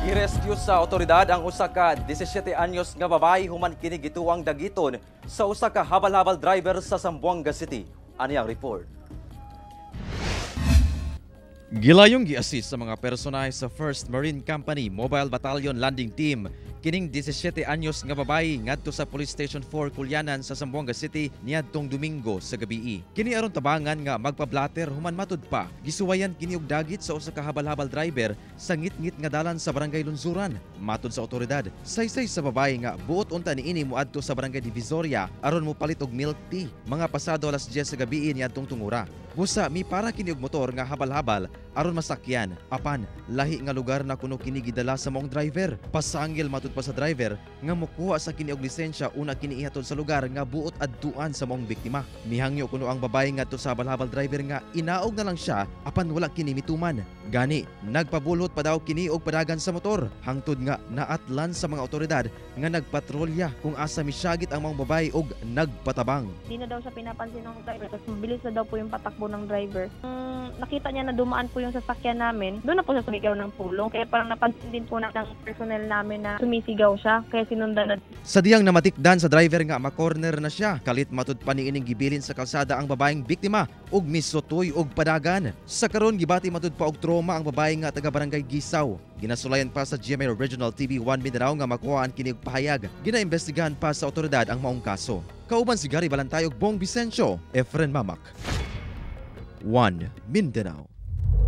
Girescue sa otoridad ang usa ka 17 anyos nga babae human kini gituwang dagiton sa usa ka habal-habal driver sa Zamboanga City. Ani ang report. Gilayong gi-assist sa mga personahe sa 1st Marine Company Mobile Battalion Landing Team kining 17 anyos nga babae ngadto sa Police Station 4 Culianan sa Zamboanga City niadtong Domingo sa gabii. Kini aron tabangan nga magpa-blatter human matud pa gisuwayan kini og dagit sa usa ka habal-habal driver sa ngitngit nga dalan sa Barangay Lunzuran. Matud sa otoridad, saysay sa babae nga buot unta niini moadto sa Barangay Divisoria aron mopalit og milk tea mga pasado alas 10 sa gabii niadtong tungura. Busa mipara kini og motor nga habal-habal aron masakyan, apan lahi nga lugar na kuno kini gidala sa maong driver. Pasangil matud pa sa driver nga mokuha sa kini og lisensya una kini ihatod sa lugar nga buot adtuan sa maong biktima. Mihangyo kuno ang babae ngadto sa habal-habal driver nga inaog na lang siya, apan wala kini mituman. Gani nagpabulhot pa daw kini og padagan sa motor hangtod nga naatlan sa mga otoridad nga nagpatrolya kung asa misyagit ang maong babae og nagpatabang. Hindi na daw siya pinapansin ng driver. Tapos mabilis na daw po yung patakbo ng driver. Nakita niya na dumaan po yung sasakyan namin, doon na po siya sumigaw ng pulong. Kaya parang napansin din po ng personnel namin na sumisigaw siya. Kaya sinundan na. Sa diyang namatikdan sa driver nga ma-corner na siya, kalit matud pa niining gibilin sa kalsada ang babaeng biktima ug misutoy og padagan. Sa karon gibati matud pa og trauma ang babae nga taga Barangay Gisaw. Ginasulayan pa sa GMA Regional TV 1 Mindanao nga makuhaan kini og pahayag. Ginaimbestigahan pa sa otoridad ang maong kaso. Kauban si Gary Balantay ug Bong Vicencio, Efren Mamak. 1 Mindanao.